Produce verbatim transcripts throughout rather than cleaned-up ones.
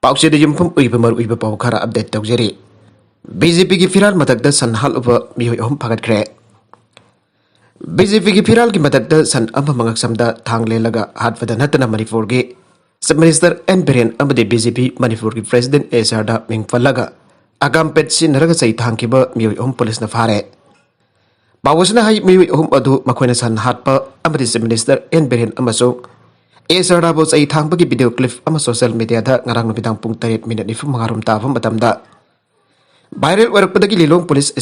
ꯄꯥꯎꯆꯦꯗ ꯌꯨꯝꯐꯝ ꯑꯣꯏꯕ ꯃꯔꯨꯑꯣꯏꯕ ꯄꯥꯎ ꯈꯔ ꯑꯞꯗꯦꯠ ꯇꯧꯖꯔꯤ꯫ ꯕꯤ ꯖꯦ ꯄꯤꯒꯤ ꯐꯤꯔꯥꯜ ꯃꯊꯛꯇ ꯁꯟ ꯍꯥꯠꯂꯨꯕ ꯃꯤꯑꯣꯏ ꯑꯍꯨꯝ ꯐꯥꯒꯠꯈ꯭ꯔꯦ꯫ ꯕꯤ ꯖꯦ ꯄꯤꯒꯤ ꯐꯤꯔꯥꯜꯒꯤ ꯃꯊꯛꯇ ꯁꯟ ꯑꯃ ꯃꯉꯛꯁꯝꯗ ꯊꯥꯡ ꯂꯦꯜꯂꯒ ꯍꯥꯠꯄꯗ ꯅꯠꯇꯅ ꯃꯅꯤꯄꯨꯔꯒꯤ Chief Minister ꯑꯦꯟ ꯕꯤꯔꯦꯟ ꯑꯃꯗꯤ ꯕꯤ ꯖꯦ ꯄꯤ ꯃꯅꯤꯄꯨꯔꯒꯤ President ꯑꯦ ꯁꯥꯔꯗꯥ ꯃꯤꯡ ꯄꯜꯂꯒ ꯑꯒꯥꯝ ꯄꯦꯠ ꯁꯤꯖꯤꯟꯅꯔꯒ ꯆꯩ ꯊꯥꯡꯈꯤꯕ ꯃꯤꯑꯣꯏ ꯑꯍꯨꯝ ꯄꯨꯂꯤꯁꯅ ꯐꯥꯔꯦ꯫ ꯄꯥꯎ ꯑꯁꯤꯅ ꯍꯥꯏ, ꯃꯤꯑꯣꯏ ꯑꯍꯨꯝ ꯑꯗꯨ ꯃꯈꯣꯏꯅ ꯁꯟ ꯍꯥꯠꯄ ꯑꯃꯗꯤ Chief Minister ꯑꯦꯟ ꯕꯤꯔꯦꯟ ꯑꯃꯁꯨꯡ ꯑꯦ ꯁꯥꯔꯗꯥꯕꯨ ꯆꯩ ꯊꯥꯡꯕꯒꯤ video clip ꯑꯃ social media ꯗ ꯉꯔꯥꯡ ꯅꯨꯃꯤꯗꯥꯡ ꯄꯨꯡ ꯇꯔꯦꯠ ꯃꯤꯅꯤꯠ ꯅꯤꯐꯨ ꯃꯉꯥ ꯔꯣꯝ ꯇꯥꯕ ꯃꯇꯝꯗ viral ꯑꯣꯏꯔꯛꯄꯗꯒꯤ ꯂꯤꯂꯣꯡ police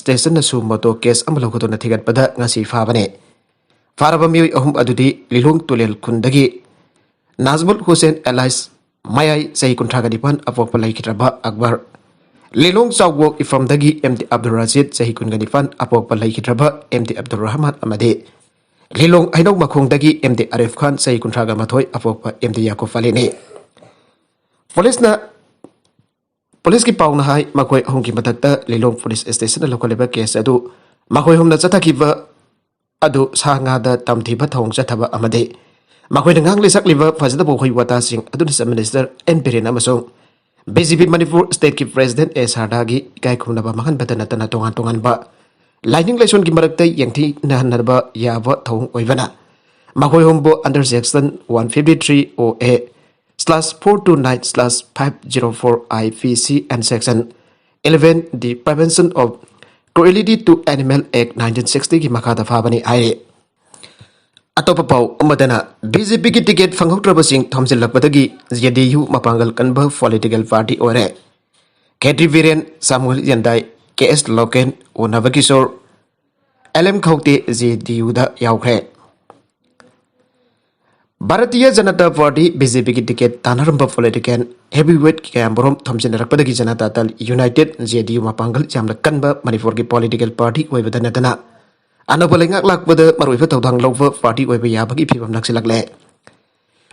station ꯅ suo moto case ꯑꯃ ꯂꯧꯈꯠꯇꯨꯅ ꯊꯤꯒꯠꯄꯗ ꯉꯁꯤ ꯐꯥꯕꯅꯤ꯫ ꯐꯥꯔꯕ ꯃꯤꯑꯣꯏ ꯑꯍꯨꯝ ꯑꯗꯨꯗꯤ ꯂꯤꯂꯣꯡ ꯇꯨꯂꯦꯜ ꯈꯨꯟꯗꯒꯤ ꯅꯥꯖꯃꯨꯜ ꯍꯨꯁꯦꯟ alias ꯃꯌꯥꯏ, ꯆꯍꯤ ꯀꯨꯟꯊ꯭ꯔꯥꯒ ꯅꯤꯄꯥꯟ, ꯑꯄꯣꯛꯄ ꯂꯩꯈꯤꯗ꯭ꯔꯕ ꯑꯛꯕꯔ, ꯂꯤꯂꯣꯡ ꯆꯥꯎꯕꯣꯛ ꯏꯐꯝꯗꯒꯤ ꯑꯦꯝ ꯗꯤ ꯑꯕꯗꯨꯜ ꯔꯥꯖꯤꯗ, ꯆꯍꯤ ꯀꯨꯟꯒ ꯅꯤꯄꯥꯟ, ꯑꯄꯣꯛꯄ ꯂꯩꯈꯤꯗ꯭ꯔꯕ ꯑꯦꯝ ꯗꯤ ꯑꯕꯗꯨꯜ ꯔꯍꯃꯥꯟ ꯑꯃꯗꯤ ꯂꯤꯂꯣꯡ ꯍꯩꯅꯧ ꯃꯈꯣꯡꯗꯒꯤ ꯑꯦꯝ ꯗꯤ ꯑꯥꯔꯤꯐ ꯈꯥꯟ, ꯆꯍꯤ ꯀꯨꯟꯊ꯭ꯔꯥꯒ ꯃꯥꯊꯣꯏ, ꯑꯄꯣꯛꯄ ꯑꯦꯝ ꯗꯤ ꯌꯥꯀꯨꯕ ꯑꯂꯤꯅꯤ꯫ ꯄꯨꯂꯤꯁꯅ, ꯄꯨꯂꯤꯁꯀꯤ ꯄꯥꯎꯅ ꯍꯥꯏ, ꯃꯈꯣꯏ ꯑꯍꯨꯝꯒꯤ ꯃꯊꯛꯇ ꯂꯤꯂꯣꯡ police station ꯅ ꯂꯧꯈꯠꯂꯤꯕ case ꯑꯗꯨ ꯃꯈꯣꯏ ꯑꯍꯨꯝꯅ ꯆꯠꯊꯈꯤꯕ ꯑꯗꯨ ꯁꯥ ꯉꯥꯗ ꯇꯝꯊꯤꯕ ꯊꯧꯑꯣꯡ ꯆꯠꯊꯕ ꯑꯃꯗꯤ ꯃꯈꯣꯏꯅ ꯉꯥꯡꯂꯤ ꯁꯛꯂꯤꯕ ꯐꯖꯗꯕ ꯋꯥꯍꯩ ꯋꯥꯇꯥꯁꯤꯡ ꯑꯗꯨꯅ Chief Minister ꯑꯦꯟ ꯕꯤꯔꯦꯟ ꯑꯃꯁꯨꯡ ꯕꯤ ꯖꯦ ꯄꯤ ꯃꯅꯤꯄꯨꯔ state ꯀꯤ President ꯑꯦ ꯁꯥꯔꯗꯥꯒꯤ ꯏꯀꯥꯏ ꯈꯨꯝꯅꯕ ꯃꯥꯡꯍꯟꯕꯗ ꯅꯠꯇꯅ ꯇꯣꯉꯥꯟ ꯇꯣꯉꯥꯟꯕ ꯂꯥꯏꯅꯤꯡ ꯂꯥꯏꯁꯣꯟꯒꯤ ꯃꯔꯛꯇ ꯌꯦꯡꯊꯤꯅꯍꯟꯅꯕ ꯌꯥꯕ ꯊꯧꯑꯣꯡ ꯑꯣꯏꯕꯅ ꯃꯈꯣꯏ ꯑꯍꯨꯝꯕꯨ under section one fifty three O A slash four two nine slash five zero four I P C and section eleven, the Prevention of Cruelty to Animal Act nineteen sixty ꯒꯤ ꯃꯈꯥꯗ ꯐꯥꯕꯅꯤ ꯍꯥꯏꯔꯤ꯫ ꯑꯇꯣꯞꯄ ꯄꯥꯎ ꯑꯃꯗꯅ, ꯕꯤ ꯖꯦ ꯄꯤꯒꯤ ticket ꯐꯪꯍꯧꯗ꯭ꯔꯕꯁꯤꯡ ꯊꯣꯝꯖꯤꯜꯂꯛꯄꯗꯒꯤ J ꯗꯤ U ꯃꯄꯥꯡꯒꯜ ꯀꯟꯕ political party ꯑꯣꯏꯔꯦ꯫ ꯈꯦꯇ꯭ꯔꯤ ꯕꯤꯔꯦꯟ, ꯁꯥꯃꯨꯑꯦꯜ ꯌꯦꯟꯗꯥꯏ, ꯀꯦ ꯑꯦꯁ ꯂꯣꯀꯦꯟ, ꯑꯣ ꯅꯕꯀꯤꯁꯣꯔ, ꯑꯦꯜ ꯑꯦꯝ ꯈꯧꯇꯦ ꯖꯦ ꯗꯤ ꯌꯨꯗ ꯌꯥꯎꯈ꯭ꯔꯦ꯫ Bharatiya Janata party, B J ꯄꯤꯒꯤ ticket ꯇꯥꯟꯅꯔꯝꯕ political heavyweight ꯀꯌꯥꯃꯔꯨꯝ ꯊꯣꯝꯖꯤꯟꯅꯔꯛꯄꯗꯒꯤ ꯖꯅꯇꯥ ꯗꯜ ꯌꯨꯅꯥꯏꯇꯦꯗ, ꯖꯦ ꯗꯤ ꯌꯨ, ꯃꯄꯥꯡꯒꯜ ꯌꯥꯝꯅ ꯀꯟꯕ ꯃꯅꯤꯄꯨꯔꯒꯤ political party ꯑꯣꯏꯕꯗ ꯅꯠꯇꯅ ꯑꯅꯧꯕ ꯂꯩꯉꯥꯛ ꯂꯥꯛꯄꯗ ꯃꯔꯨꯑꯣꯏꯕ ꯊꯧꯗꯥꯡ ꯂꯧꯕ party ꯑꯣꯏꯕ ꯌꯥꯕꯒꯤ ꯐꯤꯕꯝ ꯅꯛꯁꯤꯜꯂꯛꯂꯦ꯫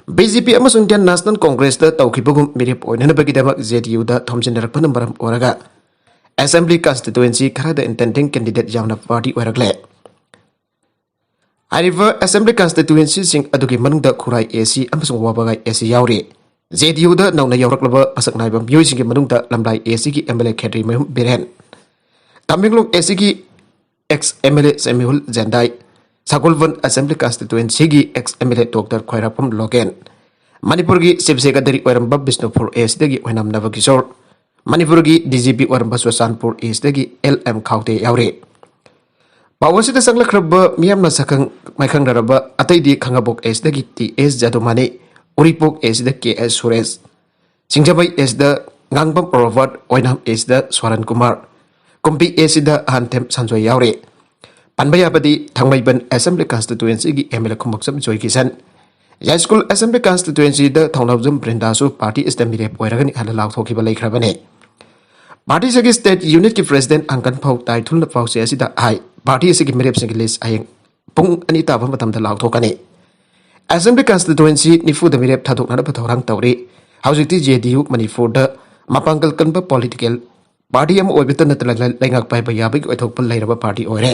ꯕꯤ ꯖꯦ ꯄꯤ ꯑꯃꯁꯨꯡ Indian National Congress ꯇ ꯇꯧꯈꯤꯕꯒꯨꯝ ꯃꯤꯔꯦꯞ ꯑꯣꯏꯅꯅꯕꯒꯤꯗꯃꯛ ꯖꯦ ꯗꯤ ꯌꯨꯗ ꯊꯣꯝꯖꯤꯟꯅꯔꯛꯄꯅ ꯃꯔꯝ ꯑꯣꯏꯔꯒ assembly constituency ꯈꯔꯗ independent candidate ꯌꯥꯎꯅ party ꯑꯣꯏꯔꯛꯂꯦ꯫ ꯍꯥꯏꯔꯤꯕ assembly constituency ꯁꯤꯡ ꯑꯗꯨꯒꯤ ꯃꯅꯨꯡꯗ ꯈꯨꯔꯥꯏ ꯑꯦ ꯁꯤ ꯑꯃꯁꯨꯡ ꯋꯥꯕꯒꯥꯏ ꯑꯦ ꯁꯤ ꯌꯥꯎꯔꯤ꯫ ꯖꯦ ꯗꯤ ꯌꯨꯗ ꯅꯧꯅ ꯌꯥꯎꯔꯛꯂꯕ ꯃꯁꯛ ꯅꯥꯏꯕ ꯃꯤꯑꯣꯏꯁꯤꯡꯒꯤ ꯃꯅꯨꯡꯗ ꯂꯝꯂꯥꯏ ꯑꯦ ꯁꯤꯒꯤ M L A Khetrimayum Biren, Tamenglong A ꯁꯤꯒꯤ ex M L A Semihul Jendai, Sagolband assembly ꯀꯟꯁꯇꯤꯇ꯭ꯋꯦꯟꯁꯤꯒꯤ ex M L A doctor Khwairakpam Loken, ꯃꯅꯤꯄꯨꯔꯒꯤ ꯆꯤꯐ ꯁꯦꯀ꯭ꯔꯦꯇꯔꯤ ꯑꯣꯏꯔꯝꯕ ꯕꯤꯁꯅꯨꯄꯨꯔ ꯑꯦ ꯁꯤꯗꯒꯤ ꯑꯣꯏꯅꯥꯝ ꯅꯕꯀꯤꯁꯣꯔ, ꯃꯅꯤꯄꯨꯔꯒꯤ ꯗꯤ ꯖꯤ ꯄꯤ ꯑꯣꯏꯔꯝꯕ ꯆꯨꯔꯆꯥꯟꯄꯨꯔ ꯑꯦ ꯁꯤꯗꯒꯤ ꯑꯦꯜ ꯑꯦꯝ ꯈꯥꯎꯇꯦ ꯌꯥꯎꯔꯤ꯫ ꯄꯥꯎ ꯑꯁꯤꯗ ꯆꯪꯂꯛꯈ꯭ꯔꯕ ꯃꯤꯌꯥꯝꯅ ꯁꯛꯈꯪ ꯃꯥꯏꯈꯪꯅꯔꯕ ꯑꯇꯩꯗꯤ ꯈꯥꯉꯕꯣꯛ ꯑꯦ ꯁꯤꯗꯒꯤ ꯇꯤ ꯑꯦꯁ ꯖꯥꯗꯨꯃꯥꯅꯤ, ꯎꯔꯤꯄꯣꯛ ꯑꯦ ꯁꯤꯗ ꯀꯦ ꯑꯦꯁ ꯁꯨꯔꯦꯁ, ꯁꯤꯡꯖꯃꯩ ꯑꯦ ꯁꯤꯗ ꯉꯥꯡꯕꯝ ꯔꯣꯕꯥꯔꯠ, ꯑꯣꯏꯅꯥꯝ ꯑꯦ ꯁꯤꯗ ꯁ꯭ꯋꯥꯔꯟ ꯀꯨꯃꯥꯔ, ꯀꯨꯝꯕꯤ ꯑꯦ ꯁꯤꯗ ꯑꯍꯟꯊꯦꯝ ꯁꯟꯖꯣꯏ ꯌꯥꯎꯔꯤ꯫ ꯄꯟꯕ ꯌꯥꯕꯗꯤ ꯊꯥꯡꯃꯩꯕꯟ ꯑꯦꯁꯦꯝꯕ꯭ꯂꯤ ꯀꯟꯁꯇꯤꯇ꯭ꯋꯦꯟꯁꯤꯒꯤ M L A Khumukcham Joy Kishan, Yaiskul assembly ꯀꯟꯁꯇꯤꯇ꯭ꯋꯦꯟꯁꯤꯗ ꯊꯧꯅꯥꯎꯖꯝ ꯕ꯭ꯔꯤꯟꯗꯥꯁꯨ ꯄꯥꯔꯇꯤ ꯑꯁꯤꯗ ꯃꯤꯔꯦꯞ ꯑꯣꯏꯔꯒꯅꯤ ꯍꯥꯏꯅ ꯂꯥꯎꯊꯣꯛꯈꯤꯕ ꯂꯩꯈ꯭ꯔꯕꯅꯤ꯫ ꯄꯥꯔꯇꯤ ꯑꯁꯤꯒꯤ ꯁ꯭ꯇꯦꯠ ꯌꯨꯅꯤꯠꯀꯤ ꯄ꯭ꯔꯦꯁꯤꯗꯦꯟꯠ ꯑꯪꯀꯟꯐꯧ ꯇꯥꯏꯊꯨꯜꯅ ꯄꯥꯎꯆꯦ ꯑꯁꯤꯗ ꯍꯥꯏ, ꯄꯥꯔꯇꯤ ꯑꯁꯤꯒꯤ ꯃꯤꯔꯦꯞꯁꯤꯡꯒꯤ ꯂꯤꯁ꯭ꯠ ꯍꯌꯦꯡ ꯄꯨꯡ ꯑꯅꯤ ꯇꯥꯕ ꯃꯇꯝꯗ ꯂꯥꯎꯊꯣꯛꯀꯅꯤ꯫ ꯑꯦꯁꯦꯝꯕ꯭ꯂꯤ ꯀꯟꯁꯇꯤꯇ꯭ꯋꯦꯟꯁꯤ ꯅꯤꯐꯨꯗ ꯃꯤꯔꯦꯞ ꯊꯥꯗꯣꯛꯅꯅꯕ ꯊꯧꯔꯥꯡ ꯇꯧꯔꯤ꯫ ꯍꯧꯖꯤꯛꯇꯤ ꯖꯦ ꯗꯤ ꯌꯨ ꯃꯅꯤꯄꯨꯔꯗ ꯃꯄꯥꯡꯒꯜ ꯀꯟꯕ ꯄꯣꯂꯤꯇꯤꯀꯦꯜ ꯄꯥꯔꯇꯤ ꯑꯃ ꯑꯣꯏꯕꯇ ꯅꯠꯇꯅ ꯂꯩ-, ꯂꯩꯉꯥꯛ ꯄꯥꯏꯕ ꯌꯥꯕꯒꯤ ꯑꯣꯏꯊꯣꯛꯄ ꯂꯩꯔꯕ ꯄꯥꯔꯇꯤ ꯑꯣꯏꯔꯦ꯫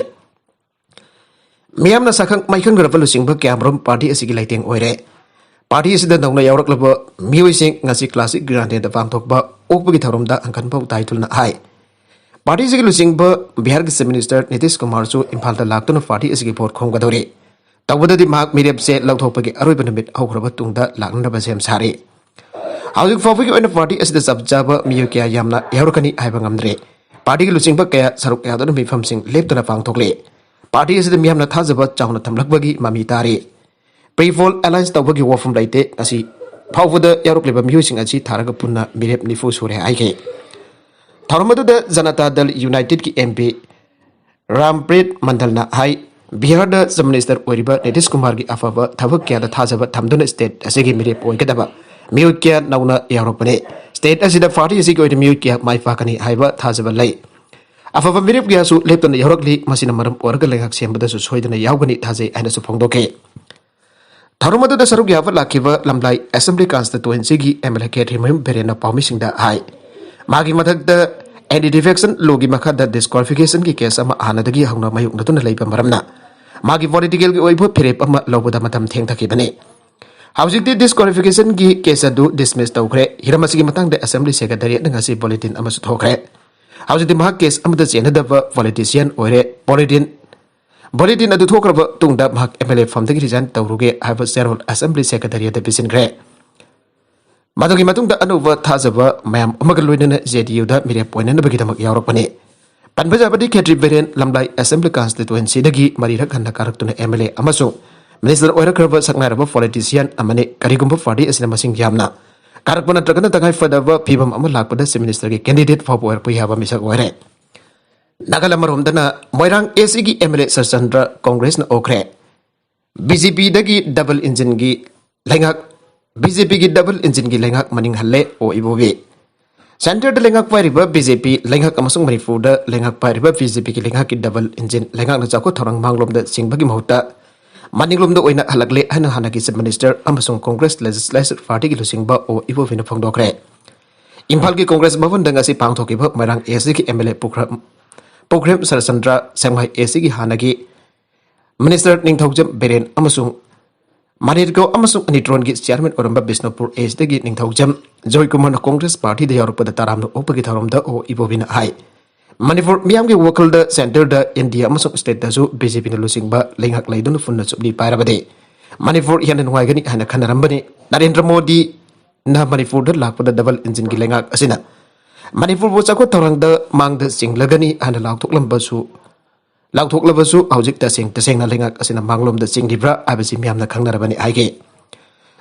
ꯃꯤꯌꯥꯝꯅ ꯁꯛꯈꯪ ꯃꯥꯏꯈꯪꯅꯔꯕ ꯂꯨꯆꯤꯡꯕ ꯀꯌꯥꯃꯔꯨꯝ ꯄꯥꯔꯇꯤ ꯑꯁꯤꯒꯤ ꯂꯩꯇꯦꯡ ꯑꯣꯏꯔꯦ꯫ ꯄꯥꯔꯇꯤ ꯑꯁꯤꯗ ꯅꯧꯅ ꯌꯥꯎꯔꯛꯂꯕ ꯃꯤꯑꯣꯏꯁꯤꯡ ꯉꯁꯤ ꯀ꯭ꯂꯥꯁꯤꯛ ꯒ꯭ꯔꯥꯟꯗꯦꯗ ꯄꯥꯡꯊꯣꯛꯄ ꯑꯣꯛꯄꯒꯤ ꯊꯧꯔꯝꯗ ꯑꯪꯀꯟꯐꯧ ꯇꯥꯏꯊꯨꯜꯅ ꯍꯥꯏ꯫ ꯄꯥꯔꯇꯤ ꯑꯁꯤꯒꯤ ꯂꯨꯆꯤꯡꯕ ꯕꯤꯍꯥꯔꯒꯤ ꯆꯤꯐ ꯃꯤꯅꯤꯁꯇꯔ ꯅꯤꯇꯤꯁ ꯀꯨꯃꯥꯔꯁꯨ ꯏꯝꯐꯥꯜꯗ ꯂꯥꯛꯇꯨꯅ ꯄꯥꯔꯇꯤ ꯑꯁꯤꯒꯤ ꯚꯣꯠ ꯈꯣꯝꯒꯗꯧꯔꯤ꯫ ꯇꯧꯕꯗꯗꯤ ꯃꯍꯥꯛ ꯃꯤꯔꯦꯞꯁꯦ ꯂꯧꯊꯣꯛꯄꯒꯤ ꯑꯔꯣꯏꯕ ꯅꯨꯃꯤꯠ ꯍꯧꯈ꯭ꯔꯕ ꯇꯨꯡꯗ ꯂꯥꯛꯅꯅꯕ ꯁꯦꯝ ꯁꯥꯔꯤ꯫ ꯍꯧꯖꯤꯛ ꯐꯥꯎꯕꯒꯤ ꯑꯣꯏꯅ ꯄꯥꯔꯇꯤ ꯑꯁꯤꯗ ꯆꯞ ꯆꯥꯕ ꯃꯤꯑꯣꯏ ꯀꯌꯥ ꯌꯥꯝꯅ ꯌꯥꯎꯔꯛꯀꯅꯤ ꯍꯥꯏꯕ ꯉꯝꯗ꯭ꯔꯦ꯫ ꯄꯥꯔꯇꯤꯒꯤ ꯂꯨꯆꯤꯡꯕ ꯀꯌꯥ ꯁꯔꯨꯛ ꯌꯥꯗꯨꯅ ꯃꯤꯐꯝꯁꯤꯡ ꯂꯦꯞꯇꯅ ꯄꯥꯡꯊꯣꯛꯂꯤ꯫ ꯄꯥꯔꯇꯤ ꯑꯁꯤꯗ ꯃꯤꯌꯥꯝꯅ ꯊꯥꯖꯕ ꯆꯥꯎꯅ ꯊꯝꯂꯛꯄꯒꯤ ꯃꯃꯤ ꯇꯥꯔꯤ꯫ ꯄ꯭ꯔꯤ ꯄꯣꯜ ꯑꯦꯂꯥꯏꯟꯁ ꯇꯧꯕꯒꯤ ꯋꯥꯐꯝ ꯂꯩꯇꯦ꯫ ꯉꯁꯤ ꯐꯥꯎꯕꯗ ꯌꯥꯎꯔꯛꯂꯤꯕ ꯃꯤꯑꯣꯏꯁꯤꯡ ꯑꯁꯤ ꯊꯥꯔꯒ ꯄꯨꯟꯅ ꯃꯤꯔꯦꯞ ꯅꯤꯐꯨ ꯁꯨꯔꯦ ꯍꯥꯏꯈꯤ꯫ ꯊꯧꯔꯝ ꯑꯗꯨꯗ ꯖꯅꯇꯥ ꯗꯜ ꯌꯨꯅꯥꯏꯇꯦꯗꯀꯤ ꯑꯦꯝ ꯄꯤ ꯔꯥꯝꯄ꯭ꯔꯤꯠ ꯃꯟꯗꯜꯅ ꯍꯥꯏ, ꯕꯤꯍꯥꯔꯗ ꯆꯤꯐ ꯃꯤꯅꯤꯁꯇꯔ ꯑꯣꯏꯔꯤꯕ ꯅꯤꯇꯤꯁ ꯀꯨꯃꯥꯔꯒꯤ ꯑꯐꯕ ꯊꯕꯛ ꯀꯌꯥꯗ ꯊꯥꯖꯕ ꯊꯝꯗꯨꯅ ꯁ꯭ꯇꯦꯠ ꯑꯁꯤꯒꯤ ꯃꯤꯔꯦꯞ ꯑꯣꯏꯒꯗꯕ ꯃꯤꯑꯣꯏ ꯀꯌꯥ ꯅꯧꯅ ꯌꯥꯎꯔꯛꯄꯅꯤ꯫ ꯁ꯭ꯇꯦꯠ ꯑꯁꯤꯗ ꯄꯥꯔꯇꯤ ꯑꯁꯤꯒꯤ ꯑꯣꯏꯅ ꯃꯤꯑꯣꯏ ꯀꯌꯥ ꯃꯥꯏ ꯄꯥꯛꯀꯅꯤ ꯍꯥꯏꯕ ꯊꯥꯖꯕ ꯂꯩ꯫ ꯑꯐꯕ ꯃꯤꯔꯦꯞ ꯀꯌꯥꯁꯨ ꯂꯦꯞꯇꯅ ꯌꯥꯎꯔꯛꯂꯤ꯫ ꯃꯁꯤꯅ ꯃꯔꯝ ꯑꯣꯏꯔꯒ ꯂꯩꯉꯥꯛ ꯁꯦꯝꯕꯗꯁꯨ ꯁꯣꯏꯗꯅ ꯌꯥꯎꯒꯅꯤ ꯊꯥꯖꯩ ꯍꯥꯏꯅꯁꯨ ꯐꯣꯡꯗꯣꯛꯈꯤ꯫ ꯊꯧꯔꯝ ꯑꯗꯨꯗ ꯁꯔꯨꯛ ꯌꯥꯕ ꯂꯥꯛꯈꯤꯕ ꯂꯝꯂꯥꯏ ꯑꯦꯁꯦꯝꯕ꯭ꯂꯤ ꯀꯟꯁꯇꯤꯇ꯭ꯋꯦꯟꯁꯤꯒꯤ ꯑꯦꯝ ꯑꯦꯜ ꯑꯦ ꯈꯦꯇ꯭ꯔꯤꯃꯌꯨꯝ ꯕꯤꯔꯦꯟꯅ ꯄꯥꯎꯃꯤꯁꯤꯡꯗ ꯍꯥꯏ, ꯃꯥꯒꯤ ꯃꯊꯛꯇ ꯑꯦꯟꯇꯤ ꯗꯤꯐꯦꯛꯁꯟ ꯂꯣꯒꯤ ꯃꯈꯥꯗ ꯗꯤꯁꯀ꯭ꯋꯥꯂꯤꯐꯤꯀꯦꯁꯟꯒꯤ ꯀꯦꯁ ꯑꯃ ꯍꯥꯟꯅꯗꯒꯤ ꯍꯧꯅ ꯃꯥꯌꯣꯛꯅꯗꯨꯅ ꯂꯩꯕ ꯃꯔꯝꯅ ꯃꯥꯒꯤ ꯄꯣꯂꯤꯇꯤꯀꯦꯜꯒꯤ ꯑꯣꯏꯕ ꯐꯤꯔꯦꯞ ꯑꯃ ꯂꯧꯕꯗ ꯃꯇꯝ ꯊꯦꯡꯊꯈꯤꯕꯅꯤ꯫ ꯍꯧꯖꯤꯛꯇꯤ ꯗꯤꯁꯀ꯭ꯋꯥꯂꯤꯐꯤꯀꯦꯁꯟꯒꯤ ꯀꯦꯁ ꯑꯗꯨ ꯗꯤꯁꯃꯤꯁ ꯇꯧꯈ꯭ꯔꯦ꯫ ꯍꯤꯔꯝ ꯑꯁꯤꯒꯤ ꯃꯇꯥꯡꯗ ꯑꯦꯁꯦꯝꯕ꯭ꯂꯤ ꯁꯦꯀ꯭ꯔꯦꯇꯔꯤꯌꯦꯠꯅ ꯉꯁꯤ ꯕꯨꯂꯦꯇꯤꯟ ꯑꯃꯁꯨ ꯊꯣꯛꯈ꯭ꯔꯦ꯫ ꯍꯧꯖꯤꯛꯇꯤ ꯃꯍꯥꯛ ꯀꯦꯁ ꯑꯃꯠꯇ ꯆꯦꯟꯅꯗꯕ ꯄꯣꯂꯤꯇꯤꯁꯤꯌꯥꯟ ꯑꯣꯏꯔꯦ꯫ ꯕꯨꯂꯦꯇꯤꯟ ꯕꯨꯂꯦꯇꯤꯟ ꯑꯗꯨ ꯊꯣꯛꯈ꯭ꯔꯕ ꯇꯨꯡꯗ ꯃꯍꯥꯛ ꯑꯦꯝ ꯑꯦꯜ ꯑꯦ ꯐꯝꯗꯒꯤ ꯔꯤꯖꯥꯏꯟ ꯇꯧꯔꯨꯒꯦ ꯍꯥꯏꯕ ꯆꯦꯔꯣꯜ ꯑꯦꯁꯦꯝꯕ꯭ꯂꯤ ꯁꯦꯀ꯭ꯔꯦꯇꯔꯤꯌꯦꯠꯇ ꯄꯤꯁꯤꯟꯈ꯭ꯔꯦ꯫ ꯃꯗꯨꯒꯤ ꯃꯇꯨꯡꯗ ꯑꯅꯧꯕ ꯊꯥꯖꯕ ꯃꯌꯥꯝ ꯑꯃꯒ ꯂꯣꯏꯅꯅ ꯖꯦ ꯗꯤ ꯌꯨꯗ ꯃꯤꯔꯦꯞ ꯑꯣꯏꯅꯅꯕꯒꯤꯗꯃꯛ ꯌꯥꯎꯔꯛꯄꯅꯤ꯫ ꯄꯟꯕ ꯌꯥꯕꯗꯤ, ꯈꯦꯇ꯭ꯔꯤ ꯕꯤꯔꯦꯟ ꯂꯝꯂꯥꯏ ꯑꯦꯁꯦꯝꯕ꯭ꯂꯤ ꯀꯟꯁꯇꯤꯇ꯭ꯋꯦꯟꯁꯤꯗꯒꯤ ꯃꯔꯤꯔꯛ ꯍꯟꯅ ꯀꯥꯔꯛꯇꯨꯅ ꯑꯦꯝ ꯑꯦꯜ ꯑꯦ ꯑꯃꯁꯨꯡ ꯃꯤꯅꯤꯁꯇꯔ ꯑꯣꯏꯔꯛꯈ꯭ꯔꯕ ꯁꯛꯅꯥꯏꯔꯕ ꯄꯣꯂꯤꯇꯤꯁꯤꯌꯥꯟ ꯑꯃꯅꯤ꯫ ꯀꯔꯤꯒꯨꯝꯕ ꯄꯥꯔꯇꯤ ꯑꯁꯤꯅ ꯃꯁꯤꯡ ꯌꯥꯝꯅ ꯀꯥꯔꯛꯄ ꯅꯠꯇ꯭ꯔꯒꯅ ꯇꯉꯥꯏ ꯐꯗꯕ ꯐꯤꯕꯝ ꯑꯃ ꯂꯥꯛꯄꯗ ꯆꯤꯐ ꯃꯤꯅꯤꯁꯇꯔꯒꯤ ꯀꯦꯟꯗꯤꯗꯦꯠ ꯐꯥꯎꯕ ꯑꯣꯏꯔꯛꯄ ꯌꯥꯕ ꯃꯤꯁꯛ ꯑꯣꯏꯔꯦ꯫ ꯅꯥꯀꯜ ꯑꯃꯔꯣꯝꯗꯅ, ꯃꯣꯏꯔꯥꯡ ꯑꯦꯁ ꯁꯤꯒꯤ ꯑꯦꯝ ꯑꯦꯜ ꯑꯦ ꯁꯔꯆꯟꯗ꯭ꯔ ꯀꯣꯡꯒ꯭ꯔꯦꯁꯅ ꯑꯣꯛꯈ꯭ꯔꯦ꯫ ꯕꯤ ꯖꯦ ꯄꯤꯗꯒꯤ ꯗꯕꯜ ꯏꯟꯖꯤꯟꯒꯤ ꯂꯩꯉꯥꯛ, ꯕꯤ ꯖꯦ ꯄꯤꯒꯤ ꯗꯕꯜ ꯏꯟꯖꯤꯟꯒꯤ ꯂꯩꯉꯥꯛ ꯃꯅꯤꯡ ꯍꯜꯂꯦ, ꯑꯣ ꯏꯕꯣꯕꯤ꯫ ꯁꯦꯟꯇꯔꯗ ꯂꯩꯉꯥꯛ ꯄꯥꯏꯔꯤꯕ ꯕꯤ ꯖꯦ ꯄꯤ ꯂꯩꯉꯥꯛ ꯑꯃꯁꯨꯡ ꯃꯅꯤꯄꯨꯔꯗ ꯂꯩꯉꯥꯛ ꯄꯥꯏꯔꯤꯕ ꯕꯤ ꯖꯦ ꯄꯤꯒꯤ ꯂꯩꯉꯥꯛꯀꯤ ꯗꯕꯜ ꯏꯟꯖꯤꯟ ꯂꯩꯉꯥꯛꯅ ꯆꯥꯎꯈꯠ ꯊꯧꯔꯥꯡ ꯃꯥꯡꯂꯣꯝꯗ ꯆꯤꯡꯕꯒꯤ ꯃꯍꯨꯠꯇ ꯃꯅꯤꯡꯂꯣꯝꯗ ꯑꯣꯏꯅ ꯍꯜꯂꯛꯂꯦ ꯍꯥꯏꯅ ꯍꯥꯟꯅꯒꯤ ꯆꯤꯐ ꯃꯤꯅꯤꯁꯇꯔ ꯑꯃꯁꯨꯡ ꯀꯣꯡꯒ꯭ꯔꯦꯁ ꯂꯦꯖꯤꯁꯂꯦꯆꯔ ꯄꯥꯔꯇꯤꯒꯤ ꯂꯨꯆꯤꯡꯕ ꯑꯣ ꯏꯕꯣꯕꯤꯅ ꯐꯣꯡꯗꯣꯛꯈ꯭ꯔꯦ꯫ ꯏꯝꯐꯥꯜꯒꯤ ꯀꯣꯡꯒ꯭ꯔꯦꯁ ꯚꯕꯟꯗ ꯉꯁꯤ ꯄꯥꯡꯊꯣꯛꯈꯤꯕ ꯃꯣꯏꯔꯥꯡ ꯑꯦꯁ ꯁꯤꯒꯤ ꯑꯦꯝ ꯑꯦꯜ ꯑꯦ ꯄꯨꯈ꯭ꯔ-, ꯄꯨꯈ꯭ꯔꯦꯝ ꯁꯔꯆꯟꯗ꯭ꯔ, ꯁꯦꯡꯃꯥꯏ ꯑꯦꯁ ꯁꯤꯒꯤ ꯍꯥꯟꯅꯒꯤ ꯃꯤꯅꯤꯁꯇꯔ ꯅꯤꯡꯊꯧꯖꯝ ꯕꯤꯔꯦꯟ ꯑꯃꯁꯨꯡ ꯃꯅꯤꯔꯀꯣ ꯑꯃꯁꯨꯡ ꯑꯅꯤꯇ꯭ꯔꯣꯟꯒꯤ ꯆꯤꯌꯥꯔꯃꯦꯟ ꯑꯣꯏꯔꯝꯕ ꯕꯤꯁꯅꯨꯄꯨꯔ ꯑꯦꯁꯇꯒꯤ ꯅꯤꯡꯊꯧꯖꯝ ꯖꯣꯏꯀꯨꯃꯥꯔꯅ ꯀꯣꯡꯒ꯭ꯔꯦꯁ ꯄꯥꯔꯇꯤꯗ ꯌꯥꯎꯔꯛꯄꯗ ꯇꯔꯥꯝꯅ ꯑꯣꯛꯄꯒꯤ ꯊꯧꯔꯝꯗ ꯑꯣ ꯏꯕꯣꯕꯤꯅ ꯍꯥꯏ, ꯃꯅꯤꯄꯨꯔ ꯃꯤꯌꯥꯝꯒꯤ ꯋꯥꯈꯜꯗ ꯁꯦꯟꯇꯔꯗ ꯏꯟꯗꯤꯌꯥ ꯑꯃꯁꯨꯡ ꯁ꯭ꯇꯦꯠꯇꯁꯨ ꯕꯤ ꯖꯦ ꯄꯤꯅ ꯂꯨꯆꯤꯡꯕ ꯂꯩꯉꯥꯛ ꯂꯩꯗꯨꯅ ꯄꯨꯟꯅ ꯆꯨꯞꯂꯤ ꯄꯥꯏꯔꯕꯗꯤ ꯃꯅꯤꯄꯨꯔ ꯍꯦꯟꯅ ꯅꯨꯡꯉꯥꯏꯒꯅꯤ ꯍꯥꯏꯅ ꯈꯟꯅꯔꯝꯕꯅꯤ꯫ ꯅꯔꯦꯟꯗ꯭ꯔ ꯃꯣꯗꯤꯅ ꯃꯅꯤꯄꯨꯔꯗ ꯂꯥꯛꯄꯗ ꯗꯕꯜ ꯏꯟꯖꯤꯟꯒꯤ ꯂꯩꯉꯥꯛ ꯑꯁꯤꯅ ꯃꯅꯤꯄꯨꯔꯕꯨ ꯆꯥꯎꯈꯠ ꯊꯧꯔꯥꯡꯗ ꯃꯥꯡꯗ ꯆꯤꯡꯂꯒꯅꯤ ꯍꯥꯏꯅ ꯂꯥꯎꯊꯣꯛꯂꯝꯕꯁꯨ ꯂꯥꯎꯊꯣꯛꯂꯕꯁꯨ ꯍꯧꯖꯤꯛ ꯇꯁꯦꯡ ꯇꯁꯦꯡꯅ ꯂꯩꯉꯥꯛ ꯑꯁꯤꯅ ꯃꯥꯡꯂꯣꯝꯗ ꯆꯤꯡꯂꯤꯕ꯭ꯔꯥ ꯍꯥꯏꯕꯁꯤ ꯃꯤꯌꯥꯝꯅ ꯈꯪꯅꯔꯕꯅꯤ ꯍꯥꯏꯈꯤ꯫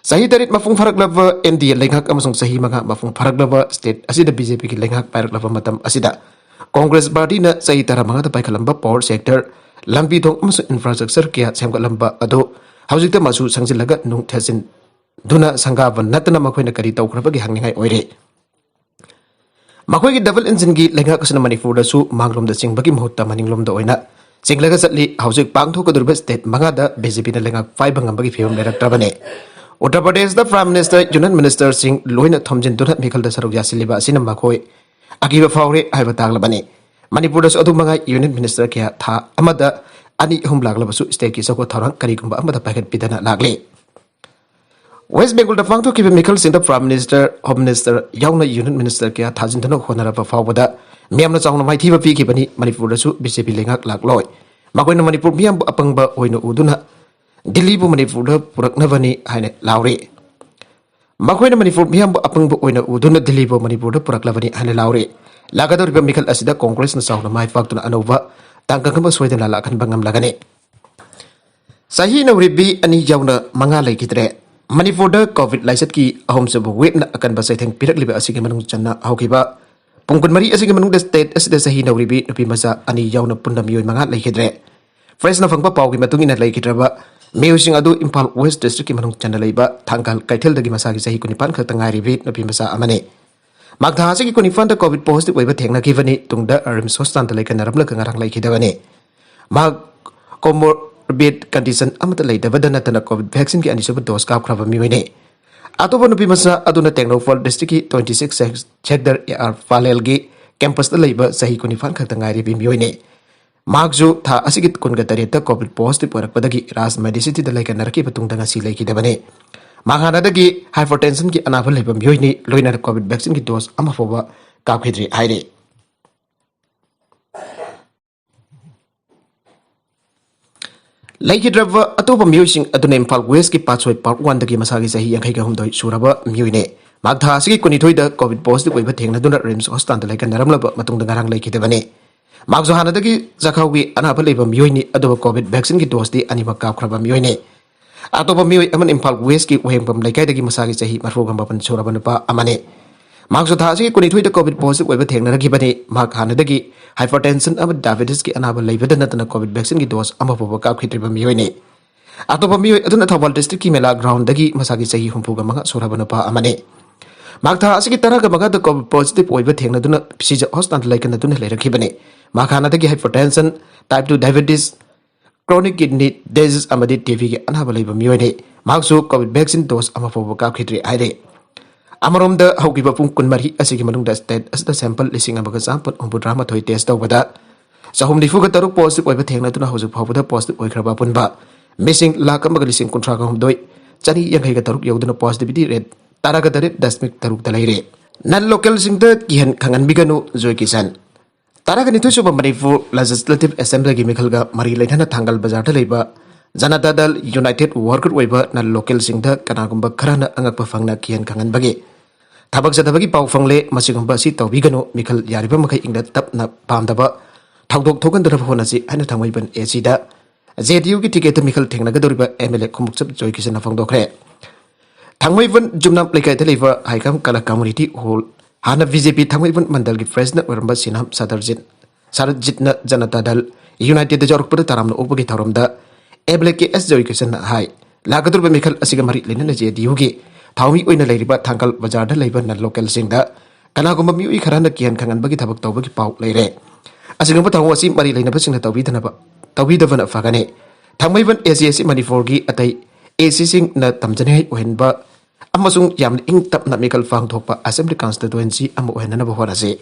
ꯆꯍꯤ ꯇꯔꯦꯠ ꯃꯄꯨꯡ ꯐꯥꯔꯛꯂꯕ ꯑꯦꯟ ꯗꯤ ꯑꯦ ꯂꯩꯉꯥꯛ ꯑꯃꯁꯨꯡ ꯆꯍꯤ ꯃꯉꯥ ꯃꯄꯨꯡ ꯐꯥꯔꯛꯂꯕ ꯁ꯭ꯇꯦꯠ ꯑꯁꯤꯗ ꯕꯤ ꯖꯦ ꯄꯤꯒꯤ ꯂꯩꯉꯥꯛ ꯄꯥꯏꯔꯛꯂꯕ ꯃꯇꯝ ꯑꯁꯤꯗ ꯀꯣꯡꯒ꯭ꯔꯦꯁ ꯄꯥꯔꯇꯤꯅ ꯆꯍꯤ ꯇꯔꯥꯃꯉꯥꯗ ꯄꯥꯏꯈꯠꯂꯝꯕ ꯄꯥꯋꯔ ꯁꯦꯛꯇꯔ, ꯂꯝꯕꯤ ꯊꯣꯡ ꯑꯃꯁꯨꯡ ꯏꯟꯐ꯭ꯔꯥꯁ꯭ꯇ꯭ꯔꯛꯆꯔ ꯀꯌꯥ ꯁꯦꯝꯒꯠꯂꯝꯕ ꯑꯗꯨ ꯍꯧꯖꯤꯛꯇ ꯃꯆꯨ ꯁꯪꯖꯤꯜꯂꯒ ꯅꯨꯡ ꯊꯥꯖꯤꯟꯗꯨꯅ ꯁꯪꯒꯥꯕ ꯅꯠꯇꯅ ꯃꯈꯣꯏꯅ ꯀꯔꯤ ꯇꯧꯈ꯭ꯔꯕꯒꯦ ꯍꯪꯅꯤꯡꯉꯥꯏ ꯑꯣꯏꯔꯦ꯫ ꯃꯈꯣꯏꯒꯤ ꯗꯕꯜ ꯏꯟꯖꯤꯟꯒꯤ ꯂꯩꯉꯥꯛ ꯑꯁꯤꯅ ꯃꯅꯤꯄꯨꯔꯗꯁꯨ ꯃꯥꯡꯂꯣꯝꯗ ꯆꯤꯡꯕꯒꯤ ꯃꯍꯨꯠꯇ ꯃꯅꯤꯡꯂꯣꯝꯗ ꯑꯣꯏꯅ ꯆꯤꯡꯂꯒ ꯆꯠꯂꯤ꯫ ꯍꯧꯖꯤꯛ ꯄꯥꯡꯊꯣꯛꯀꯗꯧꯔꯤꯕ ꯁ꯭ꯇꯦꯠ ꯃꯉꯥꯗ ꯕꯤ ꯖꯦ ꯄꯤꯅ ꯂꯩꯉꯥꯛ ꯄꯥꯏꯕ ꯉꯝꯕꯒꯤ ꯐꯤꯕꯝ ꯂꯩꯔꯛꯇ꯭ꯔꯕꯅꯤ꯫ ꯎꯠꯇꯔ ꯄ꯭ꯔꯗꯦꯁꯇ ꯄ꯭ꯔꯥꯏꯝ ꯃꯤꯅꯤꯁꯇꯔ, ꯌꯨꯅꯤꯌꯟ ꯃꯤꯅꯤꯁꯇꯔꯁꯤꯡ ꯂꯣꯏꯅ ꯊꯣꯝꯖꯤꯟꯗꯨꯅ ꯃꯤꯈꯜꯗ ꯁꯔꯨꯛ ꯌꯥꯁꯤꯜꯂꯤꯕ ꯑꯁꯤꯅ ꯃꯈꯣꯏ ꯑꯀꯤꯕ ꯐꯥꯎꯔꯦ ꯍꯥꯏꯕ ꯇꯥꯛꯂꯕꯅꯤ꯫ ꯃꯅꯤꯄꯨꯔꯗꯁꯨ ꯑꯗꯨ ꯃꯉꯥꯏ, ꯌꯨꯅꯤꯌꯟ ꯃꯤꯅꯤꯁꯇꯔ ꯀꯌꯥ ꯊꯥ ꯑꯃꯗ ꯑꯅꯤ ꯑꯍꯨꯝ ꯂꯥꯛꯂꯕꯁꯨ ꯁ꯭ꯇꯦꯠꯀꯤ ꯆꯥꯎꯈꯠ ꯊꯧꯔꯥꯡ ꯀꯔꯤꯒꯨꯝꯕ ꯑꯃꯠꯇ ꯄꯥꯏꯈꯠꯄꯤꯗꯅ ꯂꯥꯛꯂꯤ꯫ ꯋꯦꯁ ꯕꯦꯡꯒꯣꯜꯗ ꯄꯥꯡꯊꯣꯛꯈꯤꯕ ꯃꯤꯈꯜꯁꯤꯡꯗ ꯄ꯭ꯔꯥꯏꯝ ꯃꯤꯅꯤꯁꯇꯔ, ꯍꯣꯝ ꯃꯤꯅꯤꯁꯇꯔ ꯌꯥꯎꯅ ꯌꯨꯅꯤꯌꯟ ꯃꯤꯅꯤꯁꯇꯔ ꯀꯌꯥ ꯊꯥꯖꯤꯟꯗꯨꯅ ꯍꯣꯠꯅꯔꯕ ꯐꯥꯎꯕꯗ ꯃꯤꯌꯥꯝꯅ ꯆꯥꯎꯅ ꯃꯥꯏꯊꯤꯕ ꯄꯤꯈꯤꯕꯅꯤ꯫ ꯃꯅꯤꯄꯨꯔꯗꯁꯨ ꯕꯤ ꯖꯦ ꯄꯤ ꯂꯩꯉꯥꯛ ꯂꯥꯛꯂꯣꯏ꯫ ꯃꯈꯣꯏꯅ ꯃꯅꯤꯄꯨꯔ ꯃꯤꯌꯥꯝꯕꯨ ꯑꯄꯪꯕ ꯑꯣꯏꯅ ꯎꯗꯨꯅ ꯗꯤꯜꯂꯤꯕꯨ ꯃꯅꯤꯄꯨꯔꯗ ꯄꯨꯔꯛꯅꯕꯅꯤ ꯍꯥꯏꯅ ꯂꯥꯎꯔꯤ꯫ ꯃꯈꯣꯏꯅ ꯃꯅꯤꯄꯨꯔ ꯃꯤꯌꯥꯝꯕꯨ ꯑꯄꯪꯕ ꯑꯣꯏꯅ ꯎꯗꯨꯅ ꯗꯤꯜꯂꯤꯕꯨ ꯃꯅꯤꯄꯨꯔꯗ ꯄꯨꯔꯛꯂꯕꯅꯤ ꯍꯥꯏꯅ ꯂꯥꯎꯔꯤ꯫ ꯂꯥꯛꯀꯗꯧꯔꯤꯕ ꯃꯤꯈꯜ ꯑꯁꯤꯗ ꯀꯣꯡꯒ꯭ꯔꯦꯁꯅ ꯆꯥꯎꯅ ꯃꯥꯏ ꯄꯥꯛꯇꯨꯅ ꯑꯅꯧꯕ ꯇꯥꯡꯀꯛ ꯑꯃ ꯁꯣꯏꯗꯅ ꯂꯥꯛꯍꯟꯕ ꯉꯝꯂꯒꯅꯤ꯫ ꯆꯍꯤ ꯅꯧꯔꯤꯕꯤ ꯑꯅꯤ ꯌꯥꯎꯅ ꯃꯉꯥ ꯂꯩꯈꯤꯗ꯭ꯔꯦ꯫ ꯃꯅꯤꯄꯨꯔꯗ ꯀꯣꯚꯤꯗ ꯂꯥꯏꯆꯠꯀꯤ ꯑꯍꯨꯝꯁꯨꯕ ꯋꯦꯕꯅ ꯑꯀꯟꯕ ꯆꯩꯊꯦꯡ ꯄꯤꯔꯛꯂꯤꯕ ꯑꯁꯤꯒꯤ ꯃꯅꯨꯡ ꯆꯟꯅ ꯍꯧꯈꯤꯕ ꯄꯨꯡ ꯀꯨꯟꯃꯔꯤ ꯑꯁꯤꯒꯤ ꯃꯅꯨꯡꯗ ꯁ꯭ꯇꯦꯠ ꯑꯁꯤꯗ ꯆꯍꯤ ꯅꯧꯔꯤꯕꯤ ꯅꯨꯄꯤ ꯃꯆꯥ ꯑꯅꯤ ꯌꯥꯎꯅ ꯄꯨꯟꯅ ꯃꯤꯑꯣꯏ ꯃꯉꯥ ꯂꯩꯈꯤꯗ꯭ꯔꯦ꯫ ꯄ꯭ꯔꯦꯁꯅ ꯐꯪꯕ ꯄꯥꯎꯒꯤ ꯃꯇꯨꯡ ꯏꯟꯅ ꯂꯩꯈꯤꯗ꯭ꯔꯕ ꯃꯤꯑꯣꯏꯁꯤꯡ ꯑꯗꯨ ꯏꯝꯐꯥꯜ ꯋꯦꯁ ꯗꯤꯁꯇ꯭ꯔꯤꯛꯀꯤ ꯃꯅꯨꯡ ꯆꯟꯅ ꯂꯩꯕ ꯊꯥꯡꯒꯥꯜ ꯀꯩꯊꯦꯜꯗꯒꯤ ꯃꯁꯥꯒꯤ ꯆꯍꯤ ꯀꯨꯟꯅꯤꯄꯥꯟ ꯈꯛꯇ ꯉꯥꯏꯔꯤꯕꯤ ꯅꯨꯄꯤ ꯃꯆꯥ ꯑꯃꯅꯤ꯫ ꯃꯥꯔꯆ ꯊꯥ ꯑꯁꯤꯒꯤ ꯀꯨꯟꯅꯤꯄꯥꯟꯗ ꯀꯣꯚꯤꯗ ꯄꯣꯖꯤꯇꯤꯚ ꯑꯣꯏꯕ ꯊꯦꯡꯅꯈꯤꯕꯅꯤ꯫ ꯇꯨꯡꯗ ꯔꯤꯝꯁ ꯍꯣꯁꯄꯤꯇꯥꯜꯗ ꯂꯩꯈꯠꯅꯔꯝꯂꯒ ꯉꯔꯥꯡ ꯂꯩꯈꯤꯗꯕꯅꯤ꯫ ꯃꯍꯥꯛ ꯀꯣꯃꯣꯔꯕꯤꯗ ꯀꯟꯗꯤꯁꯟ ꯑꯃꯠꯇ ꯂꯩꯇꯕꯗ ꯅꯠꯇꯅ ꯀꯣꯚꯤꯗ ꯚꯦꯛꯁꯤꯟꯒꯤ ꯑꯅꯤꯁꯨꯕ ꯗꯣꯁ ꯀꯥꯞꯈ꯭ꯔꯕ ꯃꯤꯑꯣꯏꯅꯤ꯫ ꯑꯇꯣꯞꯄ ꯅꯨꯄꯤ ꯃꯆꯥ ꯑꯗꯨꯅ ꯇꯦꯡꯅꯧꯄꯜ ꯗꯤꯁꯇ꯭ꯔꯤꯛꯀꯤ twenty six sector A R ꯄꯥꯂꯦꯜꯒꯤ ꯀꯦꯝꯄꯁꯇ ꯂꯩꯕ ꯆꯍꯤ ꯀꯨꯟꯅꯤꯄꯥꯟ ꯈꯛꯇ ꯉꯥꯏꯔꯤꯕꯤ ꯃꯤꯑꯣꯏꯅꯤ꯫ ꯃꯍꯥꯛꯁꯨ ꯊꯥ ꯑꯁꯤꯒꯤ ꯀꯨꯟꯒ ꯇꯔꯦꯠꯇ ꯀꯣꯚꯤꯗ ꯄꯣꯖꯤꯇꯤꯚ ꯑꯣꯏꯔꯛꯄꯗꯒꯤ ꯔꯥꯖ ꯃꯦꯗꯤꯁꯤꯇꯤꯗ ꯂꯩꯈꯠꯅꯔꯛꯈꯤꯕ ꯇꯨꯡꯗ ꯉꯁꯤ ꯂꯩꯈꯤꯗꯕꯅꯤ꯫ ꯃꯍꯥꯛ ꯍꯥꯟꯅꯗꯒꯤ ꯍꯥꯏꯄꯔꯇꯦꯟꯁꯟꯒꯤ ꯑꯅꯥꯕ ꯂꯩꯕ ꯃꯤꯑꯣꯏꯅꯤ, ꯂꯣꯏꯅꯅ ꯀꯣꯚꯤꯗ ꯚꯦꯛꯁꯤꯟꯒꯤ ꯗꯣꯁ ꯑꯃ ꯐꯥꯎꯕ ꯀꯥꯞꯈꯤꯗ꯭ꯔꯤ ꯍꯥꯏꯔꯤ꯫ ꯂꯩꯈꯤꯗ꯭ꯔꯕ ꯑꯇꯣꯞꯄ ꯃꯤꯑꯣꯏꯁꯤꯡ ꯑꯗꯨꯅ ꯏꯝꯐꯥꯜ ꯋꯦꯁꯀꯤ ꯄꯥꯠꯁꯣꯏ ꯄꯥꯔꯛ ꯋꯥꯟꯗꯒꯤ ꯃꯁꯥꯒꯤ ꯆꯍꯤ ꯌꯥꯡꯈꯩꯒ ꯍꯨꯝꯗꯣꯏ ꯁꯨꯔꯕ ꯃꯤꯑꯣꯏꯅꯤ꯫ ꯃꯍꯥꯛ ꯊꯥ ꯑꯁꯤꯒꯤ ꯀꯨꯟꯅꯤꯊꯣꯏꯗ ꯀꯣꯚꯤꯗ ꯄꯣꯖꯤꯇꯤꯚ ꯑꯣꯏꯕ ꯊꯦꯡꯅꯗꯨꯅ ꯔꯤꯝꯁ ꯍꯣꯁꯄꯤꯇꯥꯜꯗ ꯂꯩꯈꯠꯅꯔꯝꯂꯕ ꯃꯇꯨꯡꯗ ꯉꯔꯥꯡ ꯂꯩꯈꯤꯗꯕꯅꯤ꯫ ꯃꯍꯥꯛꯁꯨ ꯍꯥꯟꯅꯗꯒꯤ ꯆꯥꯛꯈꯥꯎꯒꯤ ꯑꯅꯥꯕ ꯂꯩꯕ ꯃꯤꯑꯣꯏꯅꯤ, ꯑꯗꯨꯒ ꯀꯣꯚꯤꯗ ꯚꯦꯛꯁꯤꯟꯒꯤ ꯗꯣꯁꯇꯤ ꯑꯅꯤꯃꯛ ꯀꯥꯞꯈ꯭ꯔꯕ ꯃꯤꯑꯣꯏꯅꯤ꯫ ꯑꯇꯣꯞꯄ ꯃꯤꯑꯣꯏ ꯑꯃꯅ ꯏꯝꯐꯥꯜ ꯋꯦꯁꯀꯤ ꯋꯥꯍꯦꯡꯕꯝ ꯂꯩꯀꯥꯏꯗꯒꯤ ꯃꯁꯥꯒꯤ ꯆꯍꯤ ꯃꯔꯤꯐꯨꯒ ꯃꯥꯄꯟ ꯁꯨꯔꯕ ꯅꯨꯄꯥ ꯑꯃꯅꯤ꯫ ꯃꯍꯥꯛꯁꯨ ꯊꯥ ꯑꯁꯤꯒꯤ ꯀꯨꯟꯅꯤꯊꯣꯏꯗ ꯀꯣꯚꯤꯗ ꯄꯣꯖꯤꯇꯤꯚ ꯑꯣꯏꯕ ꯊꯦꯡꯅꯔꯛꯈꯤꯕꯅꯤ꯫ ꯃꯍꯥꯛ ꯍꯥꯟꯅꯗꯒꯤ ꯍꯥꯏꯄꯔꯇꯦꯟꯁꯟ ꯑꯃꯗꯤ ꯗꯥꯏꯕꯦꯇꯤꯁꯀꯤ ꯑꯅꯥꯕ ꯂꯩꯕꯗ ꯅꯠꯇꯅ ꯀꯣꯚꯤꯗ ꯚꯦꯛꯁꯤꯟꯒꯤ ꯗꯣꯁ ꯑꯃ ꯐꯥꯎꯕ ꯀꯥꯞꯈꯤꯗ꯭ꯔꯤꯕ ꯃꯤꯑꯣꯏꯅꯤ꯫ ꯑꯇꯣꯞꯄ ꯃꯤꯑꯣꯏ ꯑꯗꯨꯅ ꯊꯧꯕꯥꯜ ꯗꯤꯁꯇ꯭ꯔꯤꯛꯀꯤ ꯃꯦꯂꯥ ꯒ꯭ꯔꯥꯎꯟꯗꯒꯤ ꯃꯁꯥꯒꯤ ꯆꯍꯤ ꯍꯨꯝꯐꯨꯒ ꯃꯉꯥ ꯁꯨꯔꯕ ꯅꯨꯄꯥ ꯑꯃꯅꯤ꯫ ꯃꯍꯥꯛ ꯊꯥ ꯑꯁꯤꯒꯤ ꯇꯔꯥꯒ ꯃꯉꯥꯗ ꯀꯣꯚꯤꯗ ꯄꯣꯖꯤꯇꯤꯚ ꯑꯣꯏꯕ ꯊꯦꯡꯅꯗꯨꯅ ꯁꯤꯖ ꯍꯣꯁꯄꯤꯇꯥꯜꯗ ꯂꯩꯈꯠꯅꯗꯨꯅ ꯂꯩꯔꯛꯈꯤꯕꯅꯤ꯫ ꯃꯍꯥꯛ ꯍꯥꯟꯅꯗꯒꯤ hypertension, type two diabetes, chronic kidney disease ꯑꯃꯗꯤ ꯇꯤ ꯕꯤꯒꯤ ꯑꯅꯥꯕ ꯂꯩꯕ ꯃꯤꯑꯣꯏꯅꯤ꯫ ꯃꯍꯥꯛꯁꯨ ꯀꯣꯚꯤꯗ ꯚꯦꯛꯁꯤꯟ ꯗꯣꯁ ꯑꯃ ꯐꯥꯎꯕ ꯀꯥꯞꯈꯤꯗ꯭ꯔꯤ ꯍꯥꯏꯔꯤ꯫ ꯑꯃꯔꯣꯝꯗ, ꯍꯧꯈꯤꯕ ꯄꯨꯡ ꯀꯨꯟꯃꯔꯤ ꯑꯁꯤꯒꯤ ꯃꯅꯨꯡꯗ ꯁ꯭ꯇꯦꯠ ꯑꯁꯤꯗ ꯁꯦꯝꯄꯜ ꯂꯤꯁꯤꯡ ꯑꯃꯒ ꯆꯥꯃꯥꯄꯟ ꯍꯨꯝꯐꯨꯇꯔꯥ ꯃꯥꯊꯣꯏ ꯇꯦꯁ ꯇꯧꯕꯗ ꯆꯍꯨꯝ ꯅꯤꯐꯨꯒ ꯇꯔꯨꯛ ꯄꯣꯖꯤꯇꯤꯚ ꯑꯣꯏꯕ ꯊꯦꯡꯅꯗꯨꯅ ꯍꯧꯖꯤꯛ ꯐꯥꯎꯕꯗ ꯄꯣꯖꯤꯇꯤꯚ ꯑꯣꯏꯈ꯭ꯔꯕ ꯑꯄꯨꯟꯕ ꯃꯤꯁꯤꯡ ꯂꯥꯈ ꯑꯃꯒ ꯂꯤꯁꯤꯡ ꯀꯨꯟꯊ꯭ꯔꯥꯒ ꯍꯨꯝꯗꯣꯏ ꯆꯅꯤ ꯌꯥꯡꯈꯩꯒ ꯇꯔꯨꯛ ꯌꯧꯗꯨꯅ positivity rate ꯇꯔꯥꯒ ꯇꯔꯦꯠ ꯗꯁꯃꯤꯛ ꯇꯔꯨꯛꯇ ꯂꯩꯔꯦ꯫ Non-local ꯁꯤꯡꯗ ꯀꯤꯍꯟ ꯈꯪꯍꯟꯕꯤꯒꯅꯨ, ꯖꯣꯏ ꯀꯤꯁꯟ꯫ ꯇꯔꯥꯒ ꯅꯤꯊꯣꯏ ꯁꯨꯕ ꯃꯅꯤꯄꯨꯔ Legislative Assembly ꯒꯤ ꯃꯤꯈꯜꯒ ꯃꯔꯤ ꯂꯩꯅꯅ ꯊꯥꯡꯒꯜ ꯕꯖꯥꯔꯗ ꯂꯩꯕ ꯖꯅꯇꯥ ꯗꯜ United Worker ꯑꯣꯏꯕ Non-local ꯁꯤꯡꯗ ꯀꯅꯥꯒꯨꯝꯕ ꯈꯔꯅ ꯑꯉꯛꯄ ꯐꯪꯅ ꯀꯤꯍꯟ ꯈꯪꯍꯟꯕꯒꯤ ꯊꯕꯛ ꯆꯠꯊꯕꯒꯤ ꯄꯥꯎ ꯐꯪꯂꯦ꯫ ꯃꯁꯤꯒꯨꯝꯕ ꯑꯁꯤ ꯇꯧꯕꯤꯒꯅꯨ꯫ ꯃꯤꯈꯜ ꯌꯥꯔꯤꯕ ꯃꯈꯩ ꯏꯪꯅ ꯇꯞꯅ ꯄꯥꯝꯗꯕ ꯊꯧꯗꯣꯛ ꯊꯣꯛꯍꯟꯗꯅꯕ ꯍꯣꯠꯅꯁꯤ ꯍꯥꯏꯅ ꯊꯥꯡꯃꯩꯕꯟ AC ꯗ JDU ꯒꯤ ticket ꯇ ꯃꯤꯈꯜ ꯊꯦꯡꯅꯒꯗꯧꯔꯤꯕ MLA ꯈꯣꯡꯎꯞꯆꯞ ꯖꯣꯏ ꯀꯤꯁꯟꯅ ꯐꯣꯡꯗꯣꯛꯈ꯭ꯔꯦ꯫ ꯊꯥꯡꯃꯩꯕꯟ ꯖꯨꯝꯅꯥꯝ ꯂꯩꯀꯥꯏꯗ ꯂꯩꯕ ꯍꯥꯏꯀꯝ ꯀꯂꯥ community hall, ꯍꯥꯟꯅ BJP ꯊꯥꯡꯃꯩꯕꯟ ꯃꯟꯗꯜꯒꯤ president ꯑꯣꯏꯔꯝꯕ ꯁꯤꯅꯥꯝ ꯁꯥꯗꯔꯖꯤꯠ, ꯁꯥꯔꯠꯖꯤꯠꯅ ꯖꯅꯇꯥ ꯗꯜ United ꯗ ꯌꯥꯎꯔꯛꯄꯗ ꯇꯔꯥꯝꯅ ꯑꯣꯛꯄꯒꯤ ꯊꯧꯔꯝꯗ MLA KS ꯖꯣꯏ ꯀꯤꯁꯟꯅ ꯍꯥꯏ, ꯂꯥꯛꯀꯗꯧꯔꯤꯕ ꯃꯤꯈꯜ ꯑꯁꯤꯒ ꯃꯔꯤ ꯂꯩꯅꯅ JDU ꯒꯤ ꯊꯥꯎꯃꯤ ꯑꯣꯏꯅ ꯂꯩꯔꯤꯕ ꯊꯥꯡꯒꯜ ꯕꯖꯥꯔꯗ ꯂꯩꯕ Non-local ꯁꯤꯡꯗ ꯀꯅꯥꯒꯨꯝꯕ ꯃꯤꯑꯣꯏ ꯈꯔꯅ ꯀꯤꯍꯟ ꯈꯪꯍꯟꯕꯒꯤ ꯊꯕꯛ ꯇꯧꯕꯒꯤ ꯄꯥꯎ ꯂꯩꯔꯦ꯫ ꯑꯁꯤꯒꯨꯝꯕ ꯊꯧꯑꯣꯡ ꯑꯁꯤ ꯃꯔꯤ ꯂꯩꯅꯕꯁꯤꯡꯅ ꯇꯧꯕꯤꯗꯅꯕ, ꯇꯧꯕꯤꯗꯕꯅ ꯐꯒꯅꯤ꯫ ꯊꯥꯡꯃꯩꯕꯟ AC ꯑꯁꯤ ꯃꯅꯤꯄꯨꯔꯒꯤ ꯑꯇꯩ AC ꯁꯤꯡꯅ ꯇꯝꯖꯅꯤꯡꯉꯥꯏ ꯑꯣꯏꯍꯟꯕ ꯑꯃꯁꯨꯡ ꯌꯥꯝꯅ ꯏꯪ ꯇꯞꯅ ꯃꯤꯈꯜ ꯄꯥꯡꯊꯣꯛꯄ Assembly Constituency ꯑꯃ ꯑꯣꯏꯍꯟꯅꯅꯕ ꯍꯣꯠꯅꯁꯤ꯫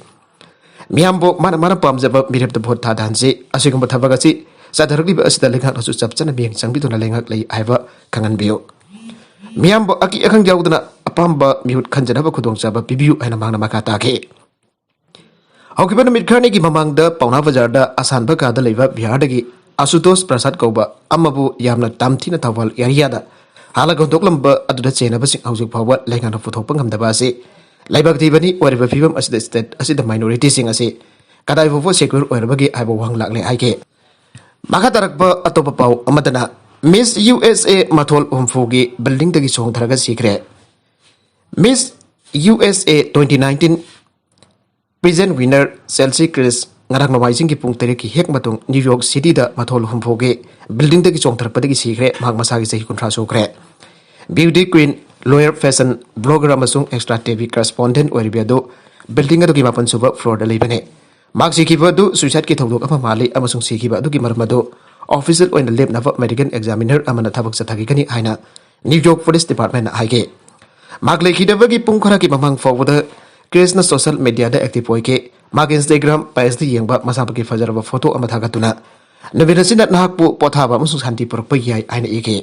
ꯃꯤꯌꯥꯝꯕꯨ ꯃꯥꯅ ꯃꯥꯅ ꯄꯥꯝꯖꯕ ꯃꯤꯔꯦꯞꯇ vote ꯊꯥꯗꯍꯟꯁꯤ꯫ ꯑꯁꯤꯒꯨꯝꯕ ꯊꯕꯛ ꯑꯁꯤ ꯆꯠꯊꯔꯛꯂꯤꯕ ꯑꯁꯤꯗ ꯂꯩꯉꯥꯛꯅꯁꯨ ꯆꯞ ꯆꯥꯅ ꯃꯤꯠꯌꯦꯡ ꯆꯪꯕꯤꯗꯨꯅ ꯂꯩꯉꯥꯛ ꯂꯩ ꯍꯥꯏꯕ ꯈꯪꯍꯟꯕꯤꯌꯨ꯫ ꯃꯤꯌꯥꯝꯕꯨ ꯑꯀꯤ ꯑꯈꯪ ꯌꯥꯎꯗꯅ ꯑꯄꯥꯝꯕ ꯃꯤꯍꯨꯠ ꯈꯟꯖꯅꯕ ꯈꯨꯗꯣꯡꯆꯥꯕ ꯄꯤꯕꯤꯌꯨ ꯍꯥꯏꯅ ꯃꯍꯥꯛꯅ ꯃꯈꯥ ꯇꯥꯈꯤ꯫ ꯍꯧꯈꯤꯕ ꯅꯨꯃꯤꯠ ꯈꯔꯅꯤꯒꯤ ꯃꯃꯥꯡꯗ ꯄꯥꯎꯅꯥ ꯕꯖꯥꯔꯗ ꯑꯁꯥꯟꯕ ꯀꯥꯗ ꯂꯩꯕ ꯕꯤꯍꯥꯔꯗꯒꯤ ꯑꯁꯨꯇꯣꯁ ꯄ꯭ꯔꯁꯥꯗ ꯀꯧꯕ ꯑꯃꯕꯨ ꯌꯥꯝꯅ ꯇꯝꯊꯤꯅ ꯊꯧꯕꯥꯜ area ꯗ ꯍꯥꯠꯂꯒ ꯍꯨꯟꯗꯣꯛꯂꯝꯕ ꯑꯗꯨꯗ ꯆꯦꯟꯅꯕꯁꯤꯡ ꯍꯧꯖꯤꯛ ꯐꯥꯎꯕ ꯂꯩꯉꯥꯛꯅ ꯄꯨꯊꯣꯛꯄ ꯉꯝꯗꯕ ꯑꯁꯤ ꯂꯩꯕꯥꯛ ꯊꯤꯕꯅꯤ꯫ ꯑꯣꯏꯔꯤꯕ ꯐꯤꯕꯝ ꯑꯁꯤꯗ state ꯑꯁꯤꯗ minority ꯁꯤꯡ ꯑꯁꯤ ꯀꯗꯥꯏ ꯐꯥꯎꯕ secure ꯑꯣꯏꯔꯕꯒꯦ ꯍꯥꯏꯕ ꯋꯥꯍꯪ ꯂꯥꯛꯂꯦ ꯍꯥꯏꯈꯤ꯫ ꯃꯈꯥ ꯇꯥꯔꯛꯄ ꯑꯇꯣꯞꯄ ꯄꯥꯎ ꯑꯃꯗꯅ, Miss USA ꯃꯊꯣꯜ ꯍꯨꯝꯐꯨꯒꯤ building ꯗꯒꯤ ꯆꯣꯡꯊꯔꯒ ꯁꯤꯈ꯭ꯔꯦ꯫ Miss USA twenty nineteen pageant winner Chelsea Grace ꯉꯔꯥꯡ ꯅꯣꯡꯃꯥꯏꯖꯤꯡꯒꯤ ꯄꯨꯡ ꯇꯔꯦꯠꯀꯤ ꯍꯦꯛ ꯃꯇꯨꯡ New York City ꯗ ꯃꯊꯣꯜ ꯍꯨꯝꯐꯨꯒꯤ building ꯗꯒꯤ ꯆꯣꯡꯊꯔꯛꯄꯗꯒꯤ ꯁꯤꯈ꯭ꯔꯦ꯫ ꯃꯍꯥꯛ ꯃꯁꯥꯒꯤ ꯆꯍꯤ ꯀꯨꯟꯊ꯭ꯔꯥ ꯁꯨꯈ꯭ꯔꯦ꯫ Beauty queen, lawyer, fashion blogger ꯑꯃꯁꯨꯡ extra T V correspondent ꯑꯣꯏꯔꯤꯕ ꯑꯗꯨ building ꯑꯗꯨꯒꯤ ꯃꯥꯄꯟ ꯁꯨꯕ floor ꯗ ꯂꯩꯕꯅꯤ꯫ ꯃꯍꯥꯛ ꯁꯤꯈꯤꯕ ꯑꯗꯨ suicide ꯀꯤ ꯊꯧꯗꯣꯛ ꯑꯃ ꯃꯥꯜꯂꯤ ꯑꯃꯁꯨꯡ ꯁꯤꯈꯤꯕ ꯑꯗꯨꯒꯤ ꯃꯔꯝ ꯑꯗꯨ official ꯑꯣꯏꯅ ꯂꯦꯞꯅꯕ medical examiner ꯑꯃꯅ ꯊꯕꯛ ꯆꯠꯊꯈꯤꯒꯅꯤ ꯍꯥꯏꯅ New York Police Department ꯅ ꯍꯥꯏꯈꯤ꯫ ꯃꯍꯥꯛ ꯂꯩꯈꯤꯗꯕꯒꯤ ꯄꯨꯡ ꯈꯔꯒꯤ ꯃꯃꯥꯡ ꯐꯥꯎꯕꯗ Grace ꯅ social media ꯗ active ꯑꯣꯏꯈꯤ꯫ ꯃꯍꯥꯛꯀꯤ Instagram page ꯇ ꯌꯦꯡꯕ ꯃꯁꯥꯃꯛꯀꯤ ꯐꯖꯔꯕ photo ꯑꯃ ꯊꯥꯒꯠꯇꯨꯅ, "ꯅꯨꯃꯤꯠ ꯑꯁꯤꯅ ꯅꯍꯥꯛꯄꯨ ꯄꯣꯊꯥꯕ ꯑꯃꯁꯨꯡ ꯁꯥꯟꯇꯤ ꯄꯨꯔꯛꯄ ꯌꯥꯏ" ꯍꯥꯏꯅ ꯏꯈꯤ꯫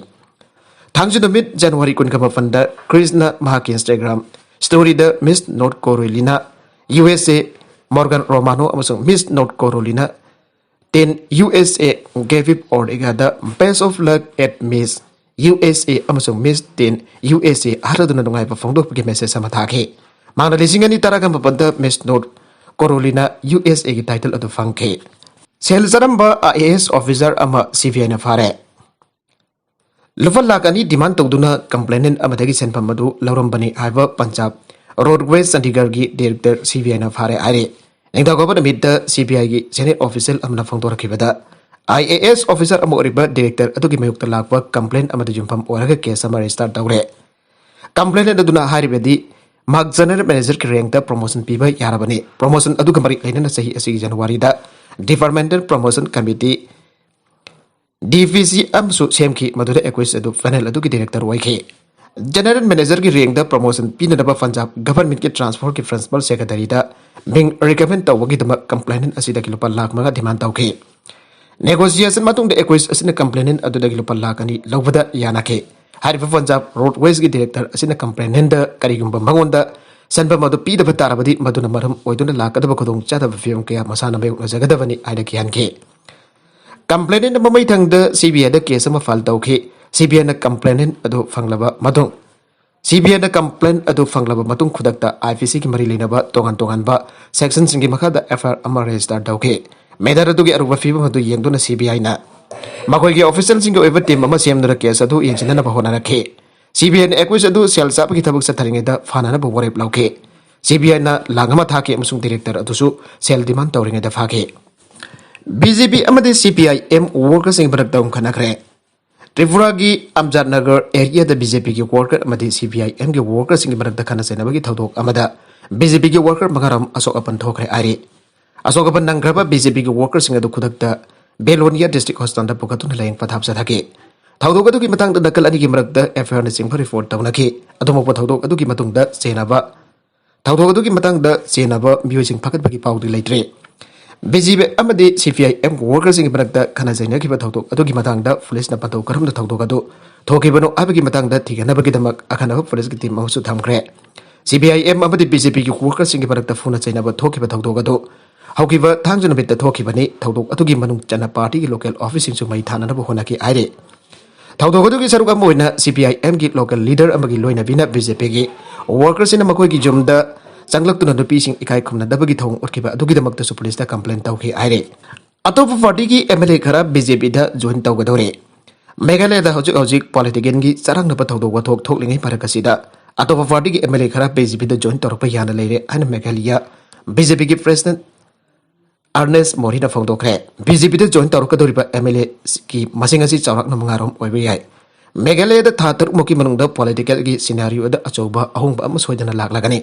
ꯊꯥꯡꯖ ꯅꯨꯃꯤꯠ January ꯀꯨꯟꯒ ꯃꯥꯄꯟꯗ ꯀ꯭ꯔꯤꯁꯅ ꯃꯍꯥꯛꯀꯤ Instagram storyꯗ Miss North Carolina, U S A, Morgan Romano ꯑꯃꯁꯨꯡ Miss North Carolina ten U S A Gaviv Ortegaꯗ Best of luck at Miss U S A ꯑꯃꯁꯨꯡ Miss ten U S A ꯍꯥꯏꯔꯗꯨꯅ ꯅꯨꯡꯉꯥꯏꯕ ꯐꯣꯡꯗꯣꯛꯄꯒꯤ message ꯑꯃ ꯊꯥꯈꯤ꯫ ꯃꯍꯥꯛꯅ ꯂꯤꯁꯤꯡ ꯑꯅꯤ ꯇꯔꯥꯒ ꯃꯥꯄꯟꯗ Miss North Carolina U S Aꯒꯤ title ꯑꯗꯨ ꯐꯪꯈꯤ꯫ ꯁꯦꯜ ꯆꯥꯔꯝꯕ I A S officer ꯑꯃ C B Iꯅ ꯐꯥꯔꯦ꯫ ꯂꯨꯄꯥ ꯂꯥꯈ ꯑꯅꯤ demand ꯇꯧꯗꯨꯅ complainant ꯑꯃꯗꯒꯤ ꯁꯦꯟꯐꯝ ꯑꯗꯨ ꯂꯧꯔꯝꯕꯅꯤ ꯍꯥꯏꯕ ꯄꯟꯖꯥꯕ ꯔꯣꯗꯋꯦꯖ ꯆꯟꯗꯤꯒꯔꯒꯤ director C B Iꯅ ꯐꯥꯔꯦ ꯍꯥꯏꯔꯤ꯫ ꯅꯤꯡꯊꯧꯀꯥꯕ ꯅꯨꯃꯤꯠꯇ C B Iꯒꯤ senior official ꯑꯃꯅ ꯐꯣꯡꯗꯣꯔꯛꯈꯤꯕꯗ, I A S officer ꯑꯃ ꯑꯣꯏꯔꯤꯕ director ꯑꯗꯨꯒꯤ ꯃꯥꯌꯣꯛꯇ ꯂꯥꯛꯄ complaint ꯑꯃꯗ ꯌꯨꯝꯐꯝ ꯑꯣꯏꯔꯒ case ꯑꯃ register ꯇꯧꯔꯦ꯫ Complainant ꯑꯗꯨꯅ ꯍꯥꯏꯔꯤꯕꯗꯤ, ꯃꯍꯥꯛ general managerꯒꯤ rankꯇ promotion ꯄꯤꯕ ꯌꯥꯔꯕꯅꯤ꯫ Promotion ꯑꯗꯨꯒ ꯃꯔꯤ ꯂꯩꯅꯅ ꯆꯍꯤ ꯑꯁꯤꯒꯤ Januaryꯗ Departmental Promotion Committee, D P C ꯑꯃꯁꯨ ꯁꯦꯝꯈꯤ, ꯃꯗꯨꯗ accused ꯑꯗꯨ panel ꯑꯗꯨꯒꯤ director ꯑꯣꯏꯈꯤ꯫ General managerꯒꯤ rankꯇ promotion ꯄꯤꯅꯅꯕ ꯄꯟꯖꯥꯕ governmentꯀꯤ transportꯀꯤ principal secretaryꯗ ꯃꯤꯡ recommend ꯇꯧꯕꯒꯤꯗꯃꯛ complainant ꯑꯁꯤꯗꯒꯤ ꯂꯨꯄꯥ ꯂꯥꯈ ꯃꯉꯥ demand ꯇꯧꯈꯤ꯫ Negotiation ꯃꯇꯨꯡꯗ accused ꯑꯁꯤꯅ complainant ꯑꯗꯨꯗꯒꯤ ꯂꯨꯄꯥ ꯂꯥꯈ ꯑꯅꯤ ꯂꯧꯕꯗ ꯌꯥꯅꯈꯤ꯫ ꯍꯥꯏꯔꯤꯕ ꯄꯟꯖꯥꯕ ꯔꯣꯗꯋꯦꯖꯀꯤ director ꯑꯁꯤꯅ complainantꯗ ꯀꯔꯤꯒꯨꯝꯕ ꯃꯉꯣꯟꯗ ꯁꯦꯟꯐꯝ ꯑꯗꯨ ꯄꯤꯗꯕ ꯇꯥꯔꯕꯗꯤ, ꯃꯗꯨꯅ ꯃꯔꯝ ꯑꯣꯏꯗꯨꯅ ꯂꯥꯛꯀꯗꯕ ꯈꯨꯗꯣꯡꯆꯥꯗꯕ ꯐꯤꯕꯝ ꯀꯌꯥ ꯃꯁꯥꯅ ꯃꯥꯌꯣꯛꯅꯖꯒꯗꯕꯅꯤ ꯍꯥꯏꯅ ꯀꯤꯍꯟꯈꯤ꯫ Complainantꯅ ꯃꯃꯩꯊꯪꯗ C B Iꯗ case ꯑꯃ file ꯇꯧꯈꯤ꯫ C B Iꯅ complainant ꯑꯗꯨ ꯐꯪꯂꯕ ꯃꯇꯨꯡ, C B Iꯅ complaint ꯑꯗꯨ ꯐꯪꯂꯕ ꯃꯇꯨꯡ, ꯈꯨꯗꯛꯇ I P Cꯒꯤ ꯃꯔꯤ ꯂꯩꯅꯕ ꯇꯣꯉꯥꯟ ꯇꯣꯉꯥꯟꯕ sectionꯁꯤꯡꯒꯤ ꯃꯈꯥꯗ F I R ꯑꯃ register ꯇꯧꯈꯤ꯫ Matter ꯑꯗꯨꯒꯤ ꯑꯔꯨꯕ ꯐꯤꯕꯝ ꯑꯗꯨ ꯌꯦꯡꯗꯨꯅ C B Iꯅ ꯃꯈꯣꯏꯒꯤ officialꯁꯤꯡꯒꯤ ꯑꯣꯏꯕ team ꯑꯃ ꯁꯦꯝꯗꯨꯅ case ꯑꯗꯨ ꯌꯦꯡꯁꯤꯟꯅꯅꯕ ꯍꯣꯠꯅꯔꯛꯈꯤ꯫ C B Iꯅ accused ꯑꯗꯨ ꯁꯦꯜ ꯆꯥꯕꯒꯤ ꯊꯕꯛ ꯆꯠꯊꯔꯤꯉꯩꯗ ꯐꯥꯅꯅꯕ ꯋꯥꯔꯦꯞ ꯂꯧꯈꯤ꯫ C B Iꯅ ꯂꯥꯡ ꯑꯃ ꯊꯥꯈꯤ ꯑꯃꯁꯨꯡ director ꯑꯗꯨꯁꯨ ꯁꯦꯜ demand ꯇꯧꯔꯤꯉꯩꯗ ꯐꯥꯈꯤ꯫ B J P ꯑꯃꯗꯤ C P I M workerꯁꯤꯡꯒꯤ ꯃꯔꯛꯇ ꯑꯃꯨꯛ ꯈꯠꯅꯈ꯭ꯔꯦ꯫ ꯇ꯭ꯔꯤꯄꯨꯔꯥꯒꯤ ꯑꯝꯖꯥꯗ ꯅꯒꯔ areaꯗ B J Pꯒꯤ worker ꯑꯃꯗꯤ C P I Mꯒꯤ workerꯁꯤꯡꯒꯤ ꯃꯔꯛꯇ ꯈꯠꯅ ꯆꯩꯅꯕꯒꯤ ꯊꯧꯗꯣꯛ ꯑꯃꯗ B J Pꯒꯤ worker ꯃꯉꯥꯔꯣꯝ ꯑꯁꯣꯛ ꯑꯄꯟ ꯊꯣꯛꯈ꯭ꯔꯦ ꯍꯥꯏꯔꯤ꯫ ꯑꯁꯣꯛ ꯑꯄꯟ ꯅꯪꯈ꯭ꯔꯕ B J Pꯒꯤ workerꯁꯤꯡ ꯑꯗꯨ ꯈꯨꯗꯛꯇ ꯕꯦꯂꯣꯅꯤꯌꯥ district hospitalꯗ ꯄꯨꯈꯠꯇꯨꯅ ꯂꯥꯌꯦꯡ ꯄꯊꯥꯞ ꯆꯠꯊꯈꯤ꯫ ꯊꯧꯗꯣꯛ ꯑꯗꯨꯒꯤ ꯃꯇꯥꯡꯗ ꯅꯥꯀꯜ ꯑꯅꯤꯒꯤ ꯃꯔꯛꯇ F I Rꯅꯆꯤꯡꯕ report ꯇꯧꯅꯈꯤ꯫ ꯑꯗꯨꯃꯛꯄꯨ ꯊꯧꯗꯣꯛ ꯑꯗꯨꯒꯤ ꯃꯇꯨꯡꯗ ꯆꯦꯟꯅꯕ, ꯊꯧꯗꯣꯛ ꯑꯗꯨꯒꯤ ꯃꯇꯥꯡꯗ ꯆꯦꯟꯅꯕ ꯃꯤꯑꯣꯏꯁꯤꯡ ꯐꯒꯠꯄꯒꯤ ꯄꯥꯎꯗꯤ ꯂꯩꯇ꯭ꯔꯤ꯫ ꯕꯤ ꯖꯦ ꯄꯤ ꯑꯃꯗꯤ ꯁꯤ ꯄꯤ ꯑꯥꯏ ꯑꯦꯝ ꯋꯥꯔꯀꯔꯁꯤꯡꯒꯤ ꯃꯔꯛꯇ ꯈꯠꯅ ꯆꯩꯅꯈꯤꯕ ꯊꯧꯗꯣꯛ ꯑꯗꯨꯒꯤ ꯃꯇꯥꯡꯗ ꯄꯨꯂꯤꯁꯅ ꯄꯟꯊꯧ ꯀꯔꯝꯅ ꯊꯧꯗꯣꯛ ꯑꯗꯨ ꯊꯣꯛꯈꯤꯕꯅꯣ ꯍꯥꯏꯕꯒꯤ ꯃꯇꯥꯡꯗ ꯊꯤꯒꯠꯅꯕꯒꯤꯗꯃꯛ ꯑꯈꯟꯅꯕ ꯄꯨꯂꯤꯁꯀꯤ ꯇꯤꯝ ꯑꯃꯁꯨ ꯊꯝꯈ꯭ꯔꯦ꯫ ꯁꯤ ꯄꯤ ꯑꯥꯏ ꯑꯦꯝ ꯑꯃꯗꯤ ꯕꯤ ꯖꯦ ꯄꯤꯒꯤ ꯋꯥꯔꯀꯔꯁꯤꯡꯒꯤ ꯃꯔꯛꯇ ꯐꯨꯅ ꯆꯩꯅꯕ ꯊꯣꯛꯈꯤꯕ ꯊꯧꯗꯣꯛ ꯑꯗꯨ ꯍꯧꯈꯤꯕ ꯊꯥꯡꯖ ꯅꯨꯃꯤꯠꯇ ꯊꯣꯛꯈꯤꯕꯅꯤ꯫ ꯊꯧꯗꯣꯛ ꯑꯗꯨꯒꯤ ꯃꯅꯨꯡ ꯆꯟꯅ ꯄꯥꯔꯇꯤꯒꯤ ꯂꯣꯀꯦꯜ ꯑꯣꯐꯤꯁꯁꯤꯡꯁꯨ ꯃꯩ ꯊꯥꯅꯅꯕ ꯍꯣꯠꯅꯈꯤ ꯍꯥꯏꯔꯤ꯫ ꯊꯧꯗꯣꯛ ꯑꯗꯨꯒꯤ ꯁꯔꯨꯛ ꯑꯃ ꯑꯣꯏꯅ ꯁꯤ ꯄꯤ ꯑꯥꯏ ꯑꯦꯝꯒꯤ ꯂꯣꯀꯦꯜ ꯂꯤꯗꯔ ꯑꯃꯒꯤ ꯂꯣꯏꯅꯕꯤꯅ ꯕꯤ ꯖꯦ ꯄꯤꯒꯤ ꯋꯥꯔꯀꯔꯁꯤꯡꯅ ꯃꯈꯣꯏꯒꯤ ꯌꯨꯝꯗ ꯆꯪꯂꯛꯇꯨꯅ ꯅꯨꯄꯤꯁꯤꯡ ꯏꯀꯥꯏ ꯈꯨꯝꯅꯗꯕꯒꯤ ꯊꯧꯑꯣꯡ ꯎꯠꯈꯤꯕ ꯑꯗꯨꯒꯤꯗꯃꯛꯇꯁꯨ ꯄꯨꯂꯤꯁꯇ ꯀꯝꯄ꯭ꯂꯦꯟ ꯇꯧꯈꯤ ꯍꯥꯏꯔꯤ꯫ ꯑꯇꯣꯞꯄ ꯄꯥꯔꯇꯤꯒꯤ ꯑꯦꯝ ꯑꯦꯜ ꯑꯦ ꯈꯔ ꯕꯤ ꯖꯦ ꯄꯤꯗ ꯖꯣꯏꯟ ꯇꯧꯒꯗꯧꯔꯦ꯫ ꯃꯦꯘꯥꯂꯌꯥꯗ ꯍꯧꯖꯤꯛ ꯍꯧꯖꯤꯛ ꯄꯣꯂꯤꯇꯤꯀꯦꯜꯒꯤ ꯆꯔꯥꯡꯅꯕ ꯊꯧꯗꯣꯛ ꯋꯥꯊꯣꯛ ꯊꯣꯛꯂꯤꯉꯩ ꯃꯔꯛ ꯑꯁꯤꯗ ꯑꯇꯣꯞꯄ ꯄꯥꯔꯇꯤꯒꯤ ꯑꯦꯝ ꯑꯦꯜ ꯑꯦ ꯈꯔ ꯕꯤ ꯖꯦ ꯄꯤꯗ ꯖꯣꯏꯟ ꯇꯧꯔꯛꯄ ꯌꯥꯅ ꯂꯩꯔꯦ ꯍꯥꯏꯅ ꯃꯦꯘꯥꯂꯌꯥ ꯕꯤ ꯖꯦ ꯄꯤꯒꯤ ꯄ꯭ꯔꯦꯁꯤꯗꯦꯟꯠ ꯑꯔꯅꯦꯁ ꯃꯣꯔꯤꯅ ꯐꯣꯡꯗꯣꯛꯈ꯭ꯔꯦ꯫ ꯕꯤ ꯖꯦ ꯄꯤꯗ ꯖꯣꯏꯟ ꯇꯧꯔꯛꯀꯗꯧꯔꯤꯕ ꯑꯦꯝ ꯑꯦꯜ ꯑꯦꯒꯤ ꯃꯁꯤꯡ ꯑꯁꯤ ꯆꯥꯎꯔꯥꯛꯅ ꯃꯉꯥꯔꯣꯝ ꯑꯣꯏꯕ ꯌꯥꯏ꯫ ꯃꯦꯘꯥꯂꯌꯥꯗ ꯊꯥ ꯇꯔꯨꯛꯃꯨꯛꯀꯤ ꯃꯅꯨꯡꯗ ꯄꯣꯂꯤꯇꯤꯀꯦꯜꯒꯤ ꯁꯤꯅꯥꯔꯤꯑꯣꯗ ꯑꯆꯧꯕ ꯑꯍꯣꯡꯕ ꯑꯃ ꯁꯣꯏꯗꯅ ꯂꯥꯛꯂꯒꯅꯤ꯫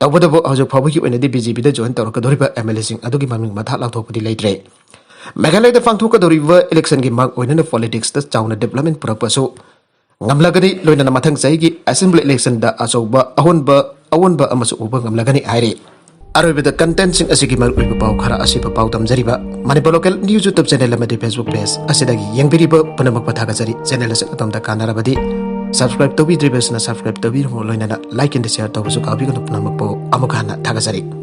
ꯇꯧꯕꯇꯕꯨ ꯍꯧꯖꯤꯛ ꯐꯥꯎꯕꯒꯤ ꯑꯣꯏꯅꯗꯤ ꯕꯤ ꯖꯦ ꯄꯤꯗ ꯖꯣꯏꯟ ꯇꯧꯔꯛꯀꯗꯧꯔꯤꯕ ꯑꯦꯝ ꯑꯦꯜ ꯑꯦꯁꯤꯡ ꯑꯗꯨꯒꯤ ꯃꯃꯤꯡ ꯃꯊꯥ ꯂꯥꯎꯊꯣꯛꯄꯗꯤ ꯂꯩꯇ꯭ꯔꯦ꯫ ꯃꯦꯘꯥꯂꯌꯥꯗ ꯄꯥꯡꯊꯣꯛꯀꯗꯧꯔꯤꯕ ꯏꯂꯦꯛꯁꯟꯒꯤ ꯃꯥꯡ ꯑꯣꯏꯅꯅ ꯄꯣꯂꯤꯇꯤꯛꯁꯇ ꯆꯥꯎꯅ ꯗꯤꯕ꯭ꯂꯞꯃꯦꯟ ꯄꯨꯔꯛꯄꯁꯨ ꯉꯝꯂꯒꯅꯤ꯫ ꯂꯣꯏꯅꯅ ꯃꯊꯪ ꯆꯍꯤꯒꯤ ꯑꯦꯁꯦꯝꯕ꯭ꯂꯤ ꯏꯂꯦꯛꯁꯟꯗ ꯑꯆꯧꯕ ꯑꯍꯣꯟꯕ ꯑꯑꯣꯟꯕ ꯑꯃꯁꯨ ꯎꯕ ꯉꯝꯂꯒꯅꯤ ꯍꯥꯏꯔꯤ꯫ ꯑꯔꯣꯏꯕꯗ ꯀꯟꯇꯦꯟꯠꯁꯤꯡ ꯑꯁꯤꯒꯤ ꯃꯔꯨꯑꯣꯏꯕ ꯄꯥꯎ ꯈꯔ ꯑꯁꯤꯕ ꯄꯥꯎ ꯇꯝꯖꯔꯤꯕ Manipur local news YouTube channel ꯑꯃꯗꯤ ꯐꯦꯁꯕꯨꯛ ꯄꯦꯖ ꯑꯁꯤꯗꯒꯤ ꯌꯦꯡꯕꯤꯔꯤꯕ ꯄꯨꯝꯅꯃꯛꯄꯨ ꯊꯥꯒꯠꯆꯔꯤ꯫ ꯆꯦꯅꯦꯜ ꯑꯁꯤ ꯑꯗꯣꯝꯗ ꯀꯥꯟꯅꯔꯕꯗꯤ ꯁꯕꯁꯀ꯭ꯔꯥꯏꯕ ꯇꯧꯕꯤꯗ꯭ꯔꯤꯕꯁꯤꯅ ꯁꯕꯁꯀ꯭ꯔꯥꯏꯕ ꯇꯧꯕꯤꯔꯝꯃꯨ, ꯂꯣꯏꯅꯅ ꯂꯥꯏꯛ ꯑꯦꯟ ꯁꯤꯌꯔ ꯇꯧꯕꯁꯨ ꯀꯥꯎꯕꯤꯒꯅꯨ꯫ ꯄꯨꯝꯅꯃꯛꯄꯨ ꯑꯃꯨꯛ ꯍꯟꯅ ꯊꯥꯒꯠꯆꯔꯤ꯫